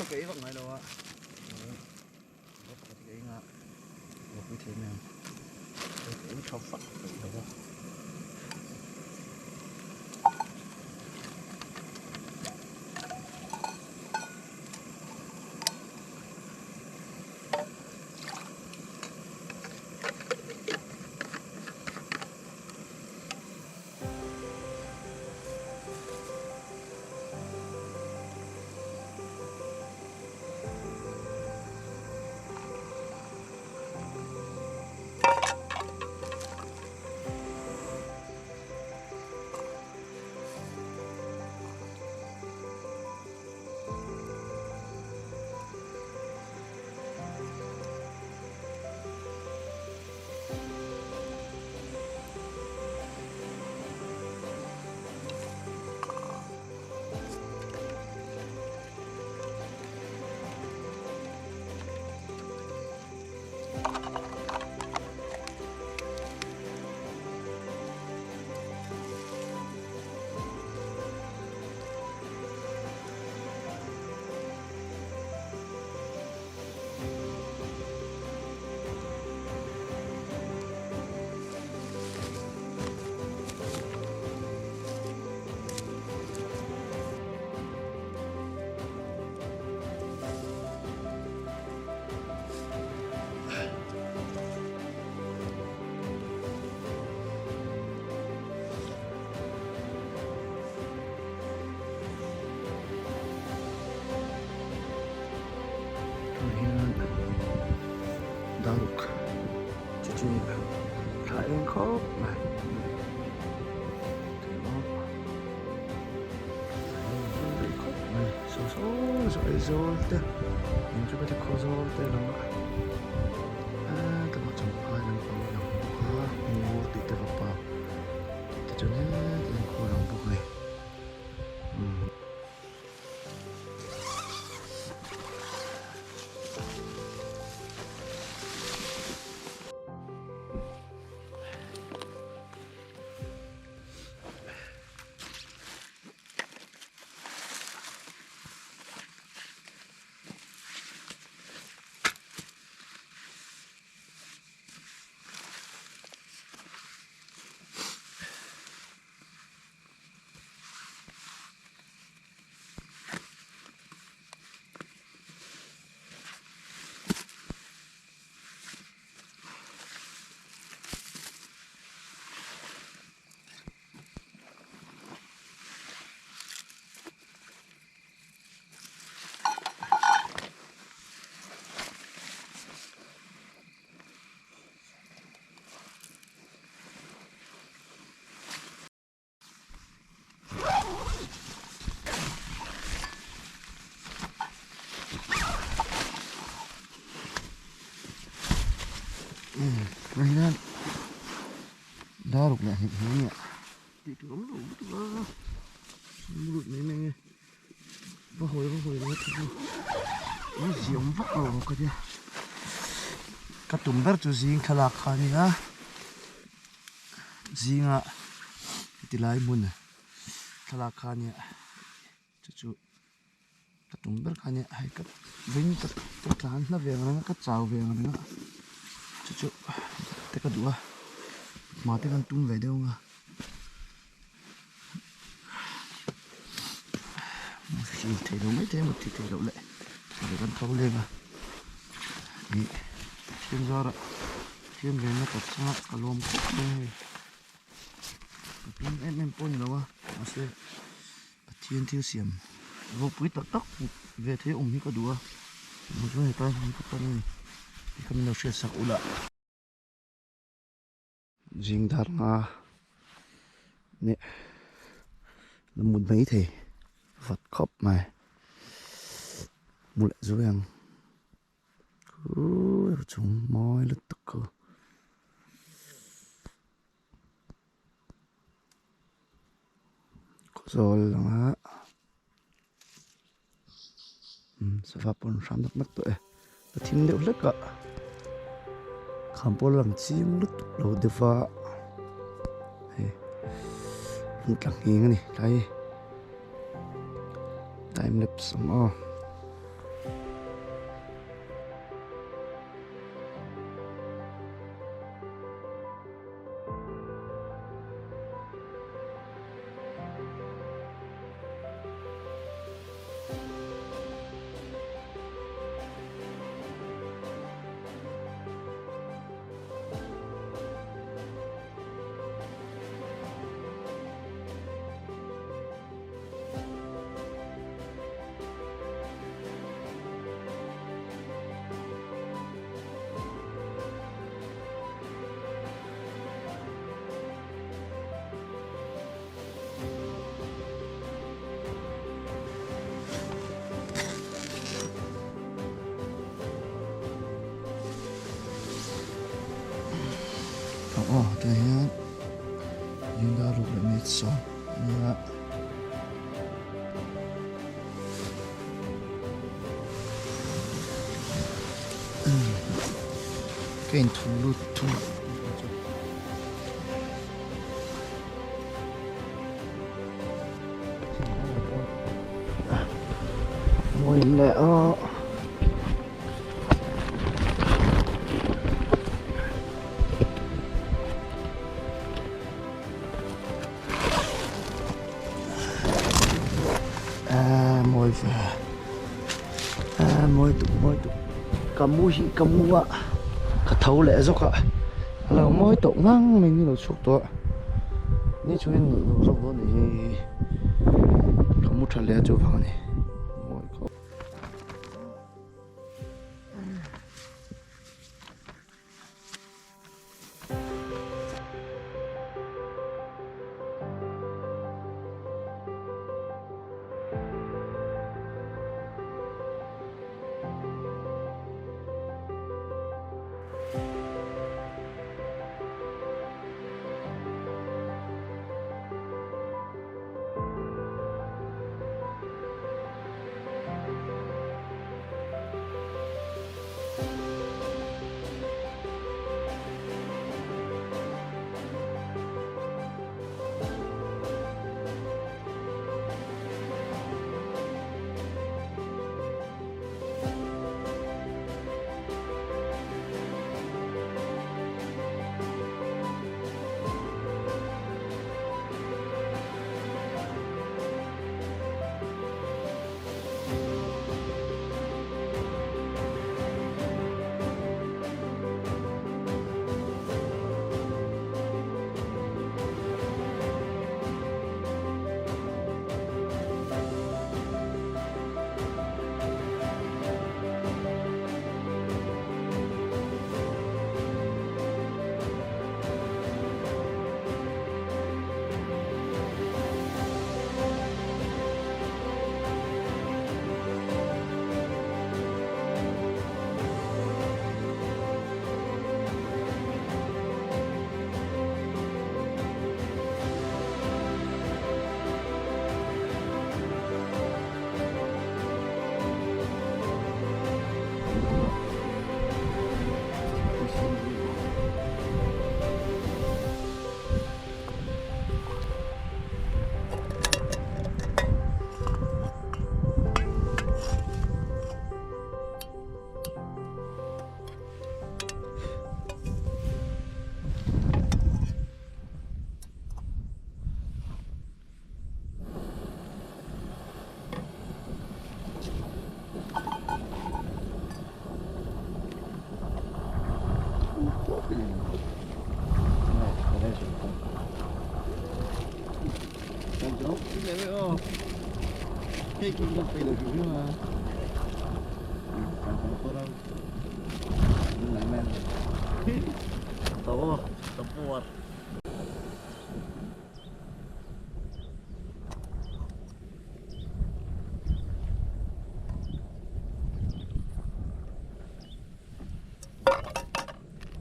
ka ei vak ngai lo a va pakhat hi ka ei nga va pui thei mai ang ka ei tha vak peih lo a. Tah hian daruk chi chu thla eng khawp mai khawp mai saw saw saw Aizawl te in chu ka ti Khawzawl te lang a tlangah champhai lampang a lang bawk a ngur tih te ka pa tih te chuan heti hian khua a lang bawk a ni. Daruk leh hnih hnih nia tih tur awm lo lutuk a lut mai mai nge va hawi va hawi ringawt hi chu an ziawm vak lo ang ka tia ka tum ber chu zing thlalak kha a nia zinga heti lai hmun thlalak kha a nia chu chu ka tum ber kha a nia hei ka vawiin ka ka tlan hla ve ang reng a ka chau ve ang reng a chu chu te ka duh a hma te kan tum ve deuh ang a. Hil thei lo mai thei a mut thei loh leh kan tho leng a ih thian zarah thian venna kawt changa ka lawm khawp mai a hei ka tum em em pawh a ni lo a mahse Pathian thil siam ropui tak tak ve thei awm hi ka duh a chuan hetlai hmun ka pan a ni tih kha min lo hriat sak ulh a. Zing dar nga leh la mut mai thei vat khawp mai mu leh zui ang khuuu chung mawi lutuk khu khawzawl anga sava pawn hram nak nak tawh e a thim deuh hlek a kham pawh a lang chim lutuk lo deuh va hei an tla ngheng a ni tlai time lapse ang aw. aw tah hian zing dar ruk leh minute sawm a ni a. Ka inthu lut thung a. Mawi leh aw. A mawi ve a mawi tuk mawi tuk ka mu hi ka mu a ka tho leh zawk a a lo mawi tawh ngang mai ni lo chhuak tawh a ni chungin nuih nuih zawk dawn a ni hi ka mu tha leh a chuvang a ni mawi khawp.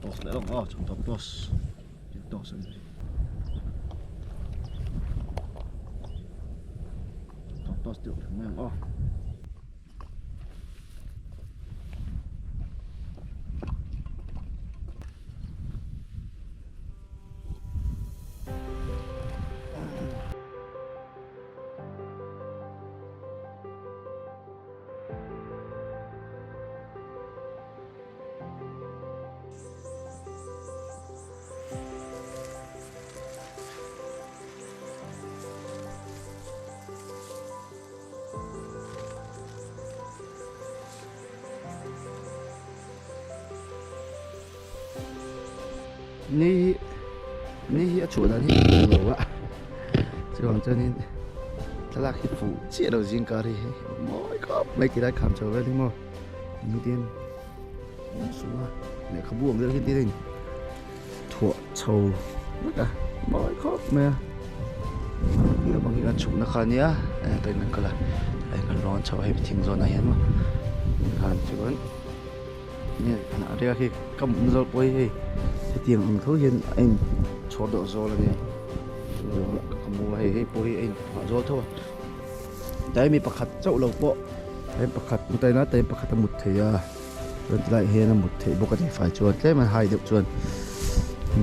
Toss leh lawk aw chhungtawp toss toss a ni chhungtawp toss deuh reng mai ang aw. Ni hi ni hi a chhuah dan hi a lo a chuvang chuanin thlalak hi fuh chiah lo zing kar hi mawi khawp mai ti lai kham chho vel hi maw nitin suma lehkhabu ang deuh hi tin a in thuah chho vek a mawi khawp mai a naupang hi kan chhukna kha a nia heta in an kal a hei kan rawn chho a hei thing zawnah hian maw khan chuan hnah riak hi ka mut na zawk pawh hi hei. Hetiang ang tho hian a in chhawr deuh zawl a nia ka hmu a hei hei pawh hi a in phah zawl tho a tlai mi pakhat chauh lo pawh time pakhat mutai lai time pakhat a mut thei a chuan tilai ah hian a mut theih bawk a ni fai chuan tlem a hai deuh chuan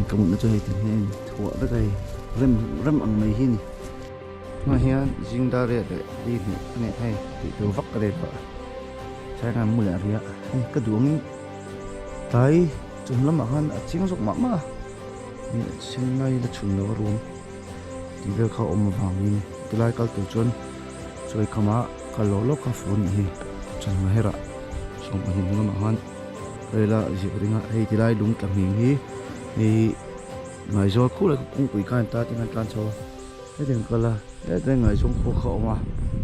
ka mutna chu hei ti hian a in thuah vek a hei rem rem ang mai hi a ni tunah hian zing dar riat leh li hnih a nih hei tih tur vak ka nei phah china mu leh a ria hei ka duh angin. Tlai chung lamah khan a chiang zawk mah mah a, ih a sen lai la chhun lo a rum tih vel kha a awm avangin tilai kal tur chuan chawi khamah kal lawk lawk kha fu a nih hi chawhnu herah 12 lamah khan rel a ziak ring a hei tilai lung tla nghing hi hei Ngaizawl khu leh kawngpui khan ta tin an tlan chho a hetiang kal a hetiang Ngaizawng khua kha a awm a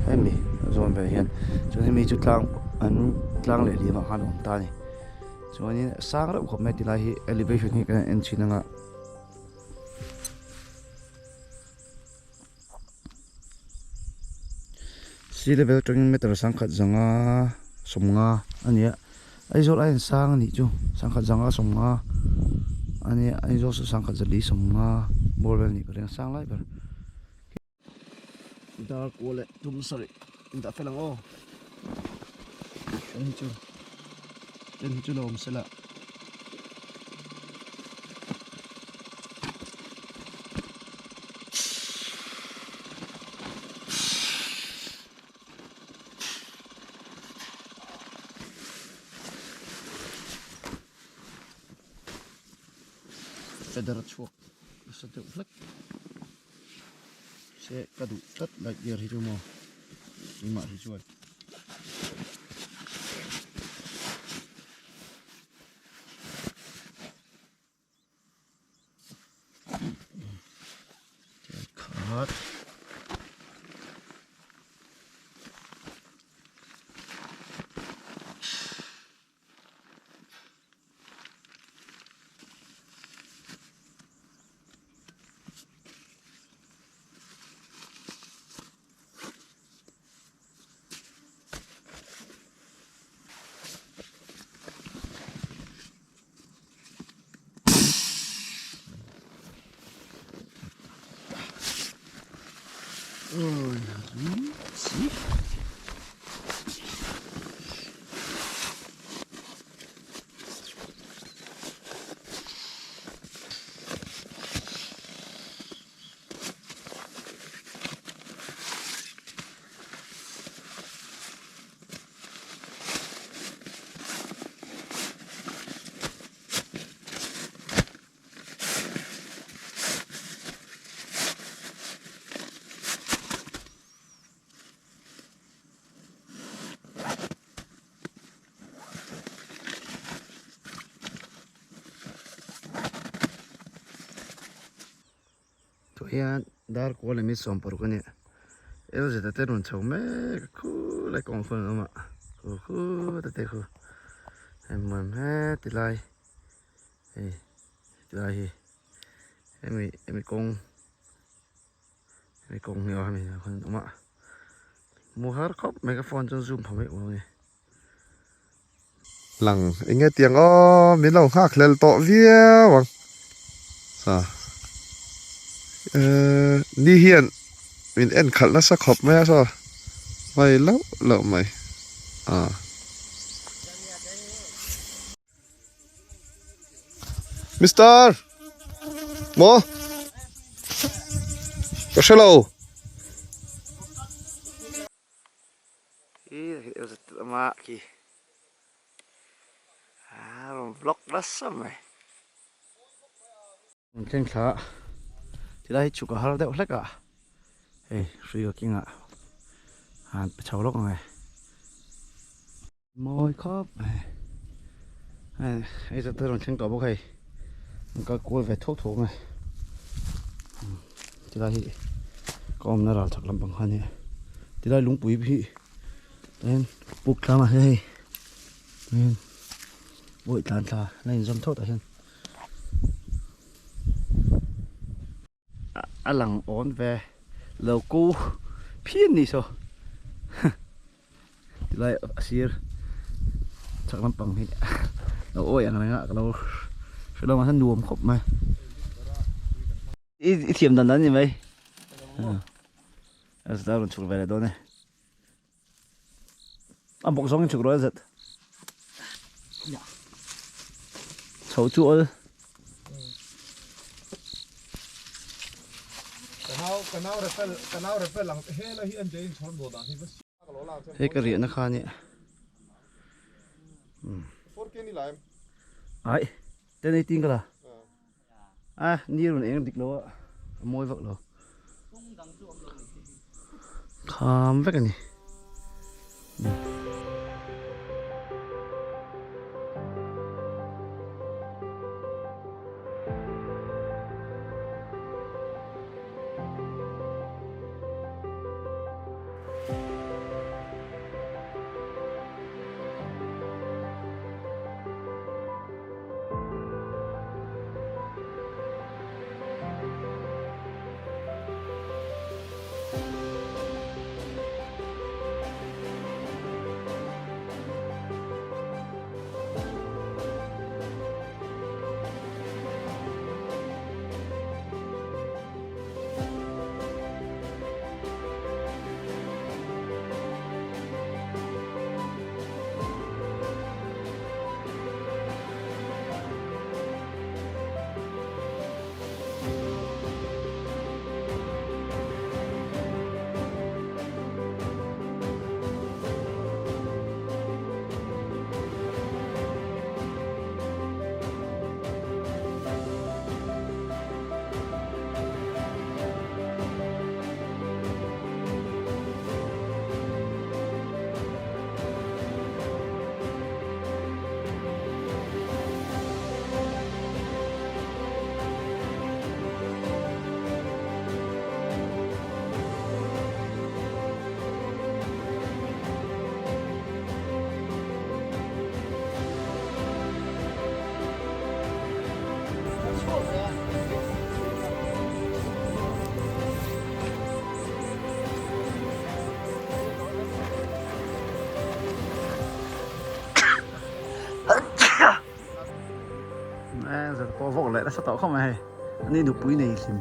hemi zawn vel hian chuan hemi chu tlang an tlang leh liam ah khan a awm ta a ni chuanin a sang reuh khawp mai tilai hi elevation hi kan en thin anga. Sea level atangin meter sangkhat zanga sawmnga a ni a Aizawl aiin sang a nih chu sangkhat zanga sawmnga a nia Aizawl chu sangkhat zali sawmnga bawr vel a nih ka ring a sang lai ber dar kua leh tum sarih in dah fel ang aw en chu en hi chu lo awm sela. Feather a chhuak nasa deuh hlek se ka duh tlat light gear hi chu maw keimah hi chuan. Khat. Tah hian dar kual leh mi 60 a nia LZ te rawn chho mek a khulai kawng khawn an awm a khu khu te te khu hei hmuam he ti lai hei ti lai hi hemi hemi kawng hemi kawng hi aw hemi khawn an awm a hmu har khawp mai ka phone chuan zoom pha mai awm a ni. Lang enge tiang aw min lo nghak hlel tawh viau ang sa eh ni hian min en khalh nasa khawp mai a saw vai loh loh mai ah. Mister maw ka hre lo. Thleng thla tilai hi chhuk a har deuh hlek a hei hrui ka keng ah han pe chho lawk ang e mawi khawp mai hei hei zat te rawn thleng tawh bawk hei an kal kual ve thuak thuak mai tilai hi ka awmna ral chak lampang kha a nia tilai lungpui hi tah hian puk tlang ah hian hei tah hian bawih tlan thla la inzawm tho tah hian. A lang awn ve lo ko phian ni saw tilai a sir chhak lampang hi lo awi ang reng a ka lo Hre lo mahse nuam khawp mai. I thiam dan dan ni mai. A zet a rawn chhuk ve leh dawn e. A bawk zawngin chhuk rawh a zet. Chho chu awl. Hei ka riahna kha nia. Ai, 10:18 ka la. A ni rawn eng dik lo a, a mawi vak lo. Kham vek a ni. Pawh vawk leh nasa tawh khawp mai hei ani nupui nei hlim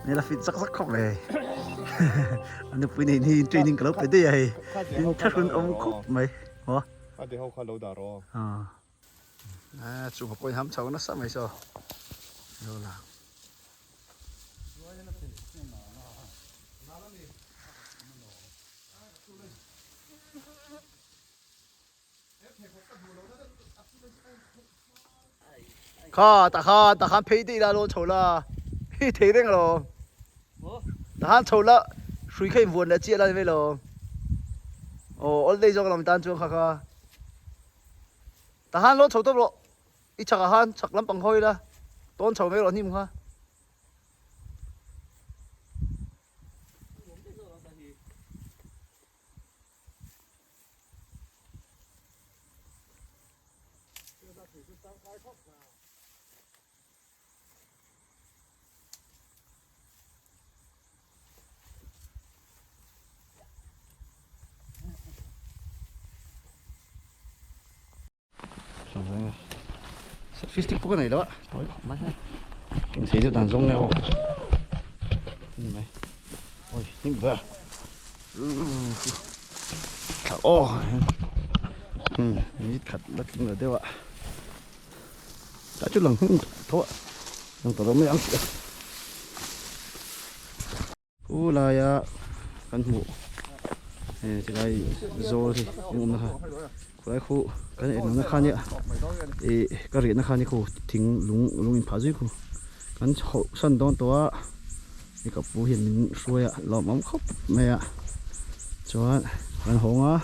ni la fit zak zak khawp mai hei a nupui nei ni training ka lo pe daih a hei in thlahrun awm khawp mai maw a ti ho kha lo dah rawh a chungah pawh in ham chho nasa mai saw lo lang. Kha tah khan tah khan phei daih la lawn chho la hi thei reng alawm tah khan chho la hrui kha invuan leh chiah la ni mai lo aw all day zawk alawm tan chuan kha kha tah khan lawn chho tawp rawh i chhakah khan chhak lampang hawi la tawn chho mai rawh hnim kha. Selfie stick pawh ka nei lo a tawi khawp mai hei eng sei deuh dan zawng nge aw ni mai oi hnim ber thla aw minute khat la tling lo deuh a tah chu lang hung tho a lang tawh lo mai ang tih a Pu laia kan hmuh he tilai zawl hi eng awmna kha khulai khu kan en awmna kha nia ih ka riahna kha ni khu thing lung lung in phah zui khu kan chhoh san dawn tawh a i ka pu hian min hruai a lawmawm khawp mai a chuan kan hawng a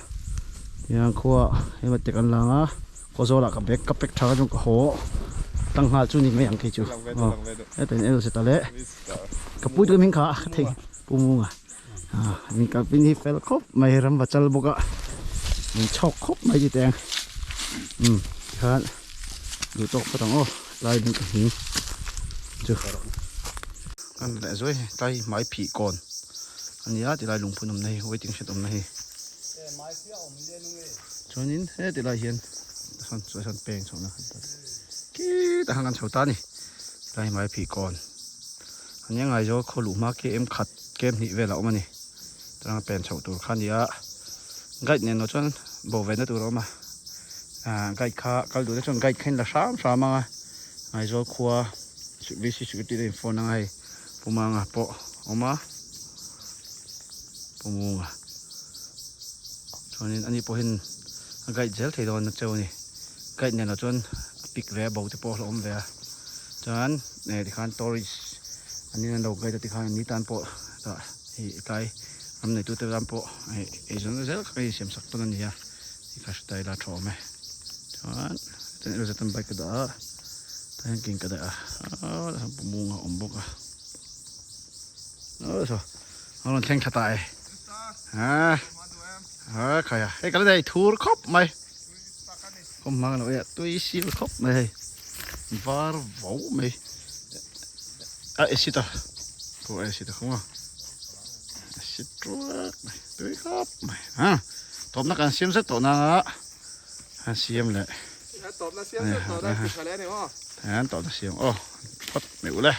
tiang khua hema te kan lang a Khawzawlah ka bag ka pack tha ka chuan ka haw tang nghal chu ni mai ang kei chu aw heta in en ta le ka pui tu hming kha ka thei pu munga min kalpin hi fel khawp mai ram va chal bawk a min chhawk khawp mai ti teng um tikhan duh tawk phawt ang aw tlai ding ka hming chu kan leh zuai hei tlai hmai phih kawn a ni a tilai lungphun awmna hi waiting shed awmna hi. Chuanin heti lai hian sawn sawn peng chhohna khan ta khi Khitah khan kan chho ta a ni. Tlai hmai phih kawn a nia Ngaizawl khaw luh hma KM khat KM hnih vel a awm a ni. Chuan pen chhoh tur kha a ni a, guide nen lo chuan bo ve na tur a awm a, ah guide kha kal duh te chuan guide kha in la hram hram ang a, Ngaizawl khua VC security te in phone ang a hei Pumanga pawh a awm a, Pumunga chuanin ani pawhin a guide zel thei dawn cheu a ni. Guide nen lo chuan a pik ve a bo te pawh a hlauhawm ve a chuan eh tikhan tourist an in an lo guide a tikhan an ni tan pawh tah hei tlai ram neitu te tan pawh hei eizawnna zel kha insiam sak dawn a ni a tikha hre ta ila a tha awm e chuan chuan ilo zet an bike ka dah a tah hian king ka dah a aw tah hian pumung a awm bawk a aw saw a rawn thleng thla ta e ha ha khai a hei ka la nei thur khawp mai. Kawm hmang lo e tui sil khawp mai hei var vo mai a acid a pawh acid a khawng a acid ruak mai tui khawp mai ha tawpna kan siam zet tawh nanga han siam leh tawpna siam zet tawh na ti tha leh a ni maw han tawpna siam aw phawt mai ule.